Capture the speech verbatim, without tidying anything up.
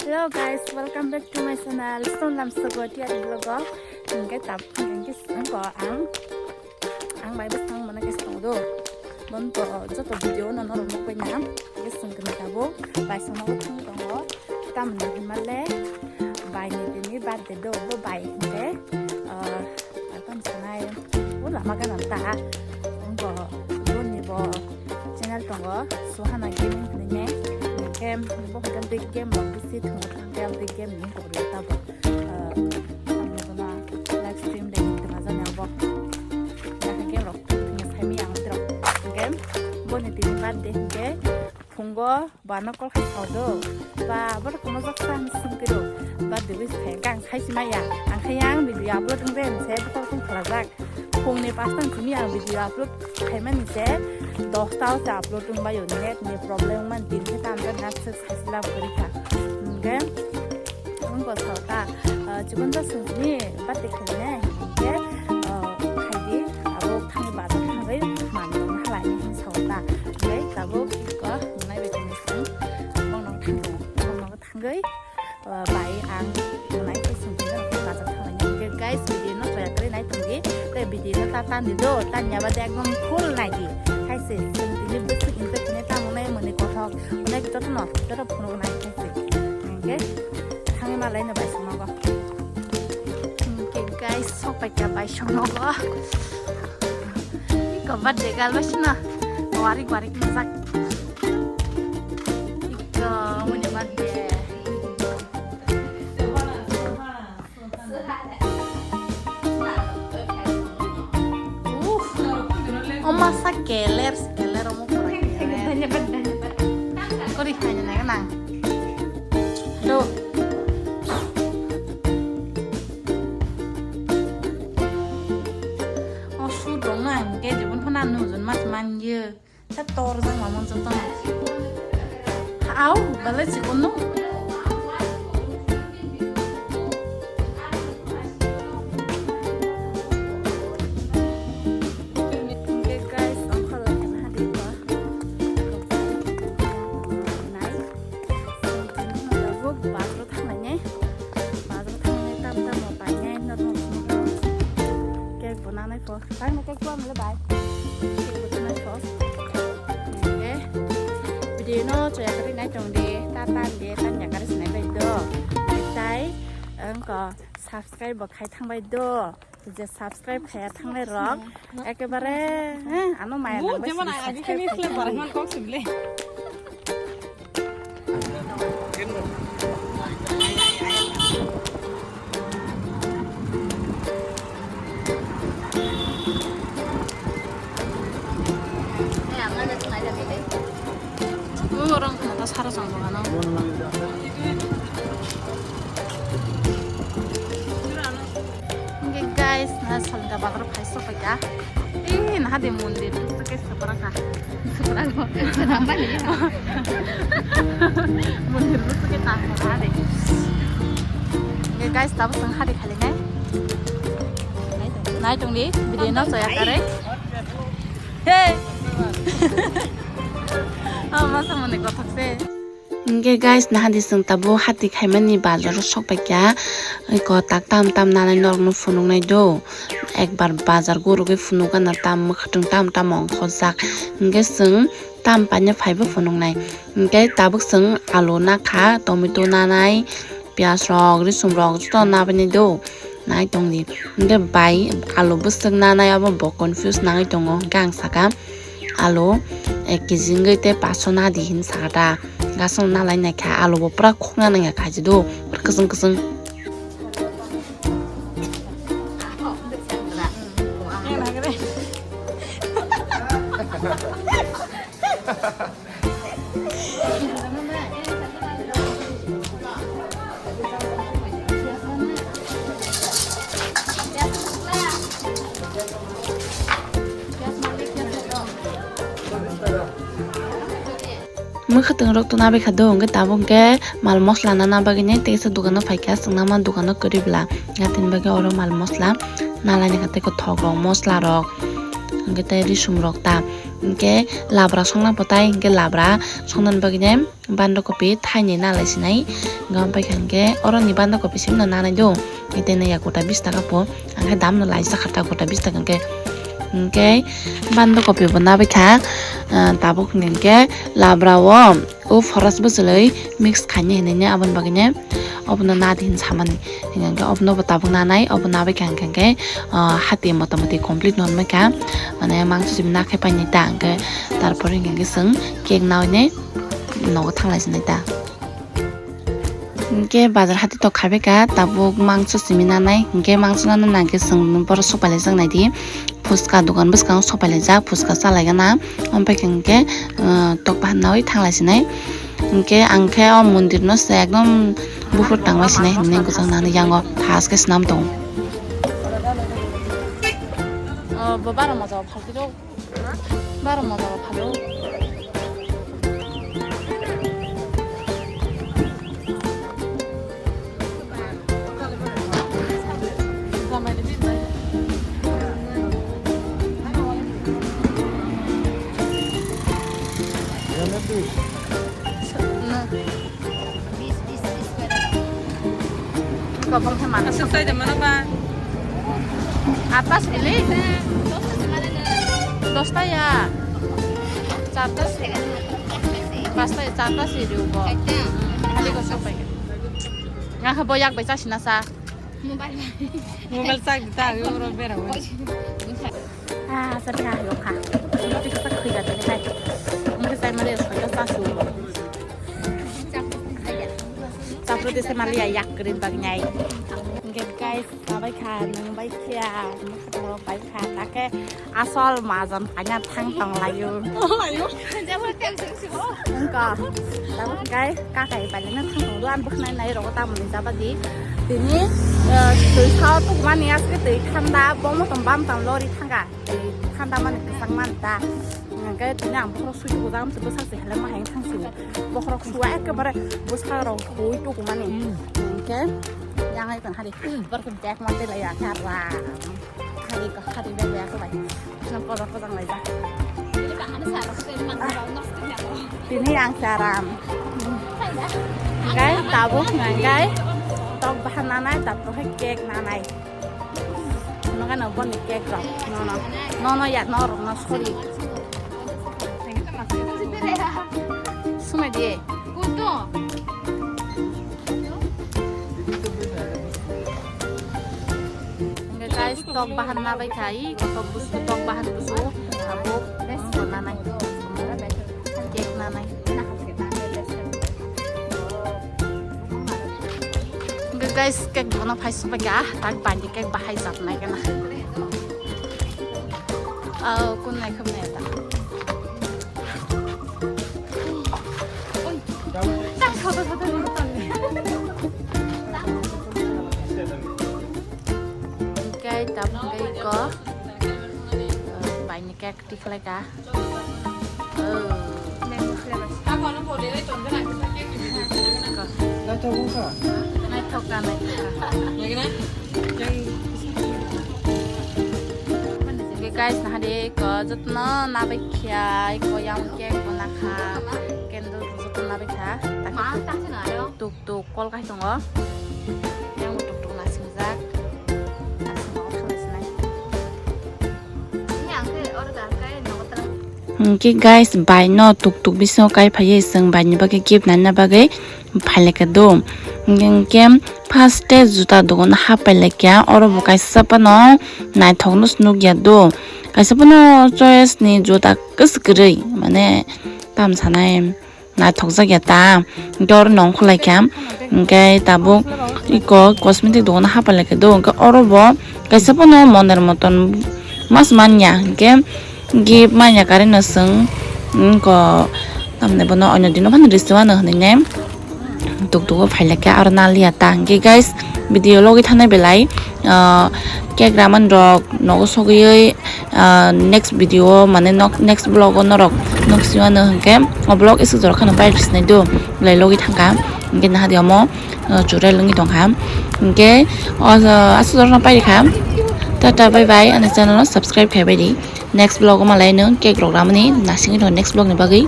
Hello guys, welcome back to my channel. Song lam sogo tiari vlog o. Hingke tap hingke sengko ang ang bai bwsang mana ke song do. Bon to joto video no norok nukbai na. Ke song kena tabo bai song no thang tongo. Tam ni himale bai ni dini birthday do bo bai hingke. Apan sanai o lama ganang ta. Wngbo boni bo channel tongo, Suhana Gaming hinwi name. Game bo hotel de game rok bisi thung, hotel de game ni hotel ta bo. Live stream de hinwi tong ajani abo. Game rok thung saimi ang tirok. Game boni tini birthday hingke. Phungo ba nokol khai sao do. Ba, abo rok mojak sa ni sung tiro. Ba, deboi se kang sai si maya. Ang khai yang video upload wng ren se bokol kung khlajak. Phung ni pasta simi ang video upload khai mani se dosta o se upload wng bayo, net ni problem man din khe tam ta na se sai si lab kari kha. Hingke Ang bo sao ta, ah, chikon ta sungni birthday khainai, hingke, ah, khaidi, abo thangwi bazar thangwi manwi halai hinwi sao ta. Hingke tabuk iko nai bai tini sung, bongno thangwi, bongno thangwi, ah, bai ang nai khe sungni bazar thangwi. Hingke guys, video no chaya kwrwi nai tongdi, tei video no ta tandi do, tanya bade ekdom full naidi. Khaise sungni bwswk enjoy khainai tamo nai mani kothok, onek jotono, joto phunuk nai khaise. Hingke Thangwi malai no bai songnogo. Hingke guys, sok pai kha bai songnogo. Iko birthday gal bai sino. Warik warik majak. Iko muni birthday. Uh, oma sa keler, keler omo pura keler. Kori hai na nang. Hello. O shoot rok no ang khe jibon phano ang nujun mas man ye. Sa tor jang ma mon joto. Au, bale chikon no. Hingke guys, ongkhorlai khe naha di bo. Nai. Chwng tini hwnba tabuk bazaro thanglainai. Bazaro thanglainai tam tamo painai norok phunukgo. Cake bo nanai pho. Bai mo cake bo amle bai. Cake bo nanai pho. Hingke video no chaya kwrwi nai tong di. Ta tan de tan ya kwrwi sinai bai do. Tai wngkha subscribe bo khai thang bai do. Je subscribe khaya thangnai rok, ekebare, eh, ano maya nangbai jemon sini ang agi subscribe khani khaya slap barak thangwi. Man kok sibile. O, orang kena tas harus ang dogano. Hingke guys, na salda bazar phai sok paikha. Eh, naha de mondir bwswk khe swprak kha. Swprak bo. Swprak bani. Mondir bwswk khe ta naha de. Hingke guys, tabuk chwng hari khali nai. Nai tong di, video no chaya kare. Hey. Oh, masa mone kothok se. Hingke guys, naha di chwng tabuk hati khaimani bazaro sok paikha. Eko tak tam tam nanai norokno phunuknai do. Ekbar bazar gurugwi phunukgana tam mwkhwtwng tam tam ongkhorjak. Hingke chwng tam paina phaibo phunuknai. Hingke tabuk chwng alu nakha, tomato nanai, piyaj rok, risum rok joto nabainai do. Nai tongdi. Hingke bai alu bwswk nanai abo bo confuse nangwi tongo. Hingke ang saka alu ek kg wngwi tei paso nadi hinwi saka ta. Gasong nalai naikha alu bo pura khukna nangya khaji do. Pura kwchwng kwchwng. Mwkhwtwng rok to nabai kha do, hwnkhe tabuk hwnkhe mal mosla nana bagwi nai teisa dukano phaikha, chwngno ma dukano kwrwi bwla. Gatini bagwi oro mal mosla nalaini kha tei kwthok rok, mosla rok, hwnkhe tei risum rok ta. Hinkhe labra songna potai, hinkhe labra songnani bagwi ne bandakopi thaini nalai sinai. Hinkhe omo paikha hinkhe oroni bandakopi simi no nanai do. Hinkhe tei ya gota bish taka po. Ang khe dam no laijak kha ta gota bish taka hinkhe. Hinkhe bandakopi bo nabaikha, ah, tabuk hinkhe labra o. O foras bwchwlwi mix khainai hinwi ne aboni bagwi ne obono nadi hin samani. Hinkhe obono bo tabuk nanai, obo nabaikha hinkhe, ah, hati motamoti complete no hwnbaikha. Mane mangso simi nakhe painai ta hinkhe, tarpor hinkhe chwng cake nawi ne nogo thanglai sinai ta. Hinkhe bazar hati tok khaibaikha, tabuk mangso simi nanai, hinkhe mangso nana nangkhe chwng borok sopailai jaknai di. Phuska dogan bwskango sopailai jak, phuska chalaigana. Omo paikha hinkhe, ah, tok bahan nawi thanglai sinai. Hinkhe ang khe o mondir no se ekdom buphur tangbai sinai hinwi gwchang nani yango thas khe swnam tongo. Oh, bo baro moja o phaltiro. Baro moja o phalo. Kobong khe mano. Aswk sai de mano ba. Atas ili. Dosta ya. Charta si. Pasta ya, charta si di ubo. Hali ko sok pai. Nga khe bo yak bai chasina sa. Mobile bai. Mobile chak di ta, oro bera bai. Ah, sa ta yo kha. Mo tik sa khui ga ni kai. Mo sai mare sa ka sa su. Chapro de se mali ya yak krin bag nyai. Nge guys, sabai kha, nang bai kha, mo kha bai kha, ta khe asol majon kanya thang tong layo. Ayo. Jabo tem sing sing. Engka. Tabuk kai kakai pailengna thang tong do, ang bwkhnai nai rogo tamoni jabadi. Tini, eh, twi sao tukmani aske twi thanda, bomo tong bam tang lori thanga. Twi thanda mani kwchang man ta. Hingke tini ang bokhorok sui tugo jang se bwsak se helai ma hai thang sini. Bokhorok sua ekebare bwsarok hui tugo mani. Hingke yang ai kan hari. Borok bag mante lai ya kha ra. Hari ko hari bag ya ko bai. Nam pojak pojak lai ja. Tini ang saram. Guys, tabuk ngai guys. Tok bahan nanai, tabuk hai cake nanai. Noga no boni cake rok. No, no. No, no, ya, no, rok no, sorry. Sumai di. Guys, tok bahan na bai khai, tok busu, tok bahan busu, abo, ang kona nai. Cake nanai. Hingke guys, cake bono phai supai ka, tak bandi cake bahai jat nai gana. Oh, kun nai khum nai ta. Hingke tabuk hingke iko, eh, bandi cake tikhlai ka. Oh. Naithok wngkha. Naithok ka, naithok ka. Hingke guys, nahari ko jotono nabai kha, ko yang cake bo nakha, candle bo jotono nabai kha. Tuk tuk kol kai tongo. Yang tuk tuk nasingjak. Nasingo khalai sinai. Hingke guys, bai no tuk tuk bisingo kai phaiye, chwng bai ni bagwi gift nana bagwi phailai kha do. Hingke first te juta dogan hapai lai kha, oro bo kaisa phano naithok no se nukya do. Kaisa phano choice ni juta kwswk kwrwi, mane tam sanai. Naithokjak ya ta, hingke oro nongkhor lai kha, hingke tabuk iko cosmetic dogan hapai lai kha do, hingke oro bo kaisa phano moner moton mas manya, hingke gift manya karwi no chwng, iko tamni bono onyo dino phano risi mano hinwi ne tuk tuk o phai lai kha, aro naliya ta, hingke guys, video logwi thanai belai, ah, cake raman rok nogo sogwi, ah, next video o, mane nok-, next vlog o norok nuk sima no hingke o vlog isuk jorok kheno pai sinai do, belai logwi thangkha, hingke naha di omo, ah, churai lwngwi tongkha, hingke o, ah, asuk jorok no pai kha, tata bye bye, ani channel no subscribe khai bai di. Next vlog o malai nwng cake rok ramani nasingwi tongo next vlog ni bagwi.